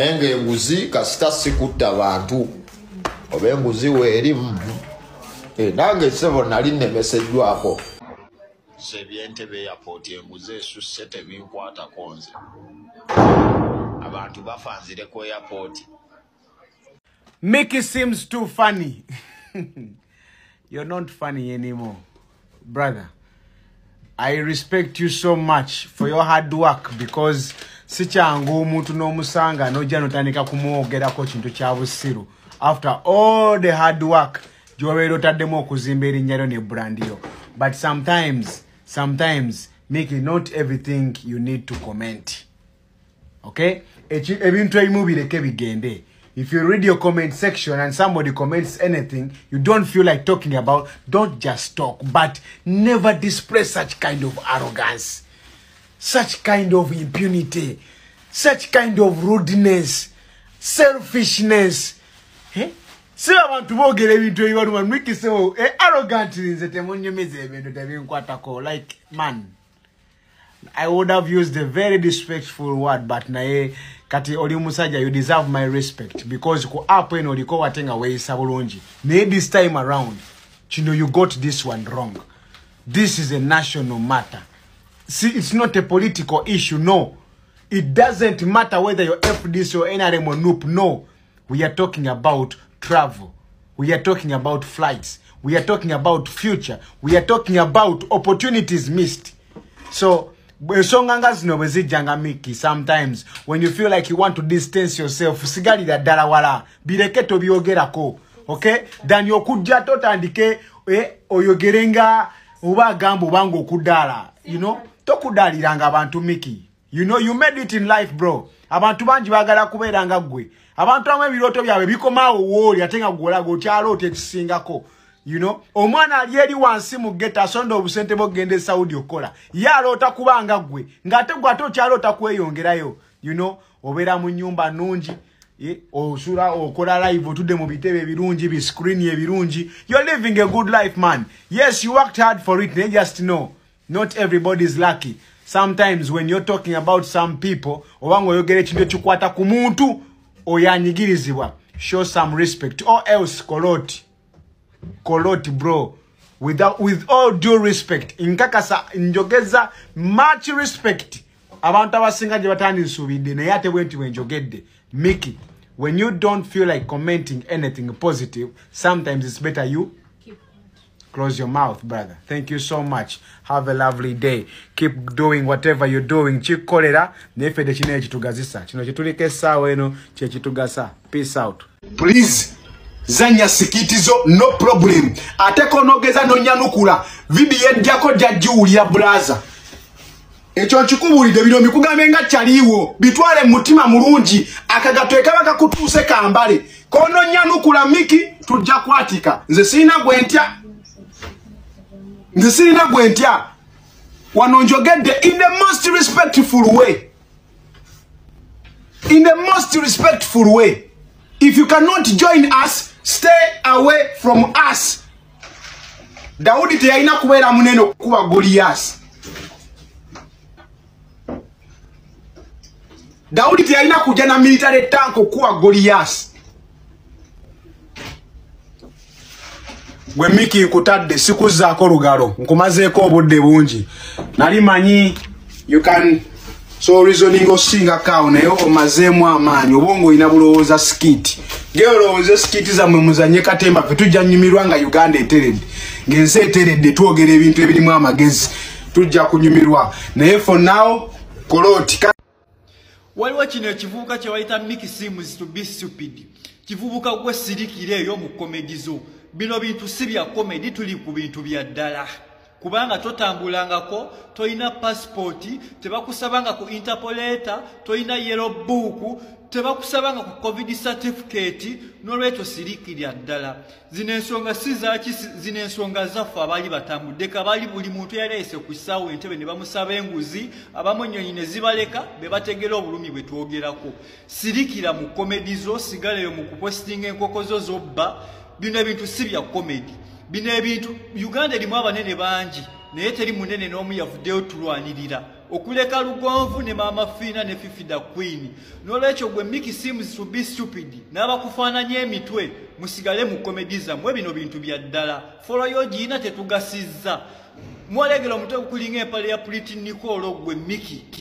Naye ng'enguzi kasita sikutta bantu oba enguzi weeri. Nange ssebo nali nnemeseddwako. Nze eby'Entebbe airport enguzi esusse tebinkwatako nze. Abantu bafa nzire ku airport. Mickey seems too funny. You're not funny anymore, brother. I respect you so much for your hard work, because si kyangu omuntu n'omusanga n'ojja n'otandika kumwogerako kintu kya busiru after all the hard work gy'obeera otaddemu okuzimba erinnya lyo ne brand yo. But sometimes, Mickey, not everything you need to comment. Okay? Ebintu ebimu bireke bigende. If you read your comment section and somebody comments anything you don't feel like talking about, don't just talk, but never display such kind of arrogance, such kind of impunity, such kind of rudeness, selfishness. Eh? Si abantu boogera ebintu ebibaluma, Mickey so arrogant nze temunyumiza ebintu tebinkwatako. Like, man, I would have used a very disrespectful word, but naye kati oli musajja, you deserve my respect, because ku app eno oliko wate nga weeyisa bulungi. Naye this time around, kino you got this one wrong. This is a national matter. See, it's not a political issue, no. It doesn't matter whether you're FDC or NRM or NUP, no. We are talking about travel. We are talking about flights. We are talking about future. We are talking about opportunities missed. So, ensonga nga zino bwe zijjanga, Mickey, sometimes when you feel like you want to distance yourself, sigalira ddala wala, bireke tobyogerako, okay? Than okujja totandike oyogere nga oba agamba obanga okudaala, you know? Tokudaaliranga abantu, Mickey. You know, you made it in life, bro. Abantu bangi baagala kubeera nga ggwe. Abantu abamu ebirooto byabwe bikomaawo wooli ate nga ggwe olaga okyaloota ekisingako. You know, omwana ali eri wansi mu ghetto asonda obusente bw'okugenda e Saudi okukola. Ye aloota kuba nga ggwe, ng'ate ggwe ate okyaloota kweyongerayo. You know, obeera mu nnyumba nnungi, osula okola live otudde mu bitebe ebirungi, bi screen ebirungi. You're living a good life, man. Yes, you worked hard for it, just know, not everybody is lucky. Sometimes when you're talking about some people, oba ng'oyogera ekintu ekikwata ku muntu oyo anyigirizibwa, show some respect or else koloti. Koloti, bro. With all due respect, nkakasa njogeza much respect. Abantu abasinga gye batandinsuubidde naye ate bwe nti bwe njogedde. Mickey, when you don't feel like commenting anything positive, sometimes it's better you close your mouth, brother. Thank you so much. Have a lovely day. Keep doing whatever you're doing. Kikolera neffe kino ekitugazisa. Kino kyetuliko essaawa eno kye kitugasa. Peace out. Please, zanya skit zo, no problem. Ate konogeza nonyanukula. Video ejjako jajjuwulira braza. Ekyo nkikubuulidde bino mbikugambe nga kyaliwo. Bitwale mu mutima mulungi. Akagato kaba kakutuuse kambale. Kononyanukula Mickey tujja kwatika. Nze sirina gwe ntya. Nze sirina gwe ntya. Wano njogedde in the most respectful way. In the most respectful way. If you cannot join us, stay away from us. Daudi teyalina kubeera munene okukuba Goliath. Daudi teyalina kujja na military tank okukuba Goliath. Gwe Mickey nkutadde sikuzzaako lugalo, nkumazeeko obudde bungi. Nali manyi you can so reasoning osingako awo naye omazeemu amaanyi obwongo olina bulowooza skit. Ge olowooza skit zammwe muzanye katemba ffe tujja nyumirwa nga Uganda eteredde. Ng'ensi eteredde twogera ebintu ebirimu amagezi tujja kunyumirwa. Naye for now koloti. Waliwo kino ekivubuka kye bayita Mickey seems to be stupid. Kivubuka gwe sirikira eyo mu comedy zo. Bino bintu si bya comedy, tuli ku bintu bya ddala. Kubanga totambulangako, toyina passport, tebakusabanga ku interpolator, toyina yellow book, tebakusabanga ku covid certificate, n'olwekyo sirikirya ddala. Zino ensonga si zaaki, zino ensonga zaffe abaali batambudde, kabaali buli muntu yaleese ku ssaawa Entebbe ne bamusaba enguzi, abamu ennyonyi ne zibaleka, be bategera obulumi bwe twogerako. Sirikira mu comedy zo, sigaleyo mu kupostinga enkoko zo zobba. Bino ebintu si bya comedy. Bino ebintu Uganda erimu abanene bangi, naye teri munene n'omu yavuddeyo tulwanirira. Okuleka Lugonvu ne Maama Fiina ne Fifi da Queen. N'olwekyo gwe Mickey seems to be stupid, n'abakufaananya emitwe, musigale mu comedy zammwe, bino bintu bya ddala. Follow yo giina tetugasizza. Mwalegera omutwe gukulinga empale ya Pretty Nicole gwe Mickey.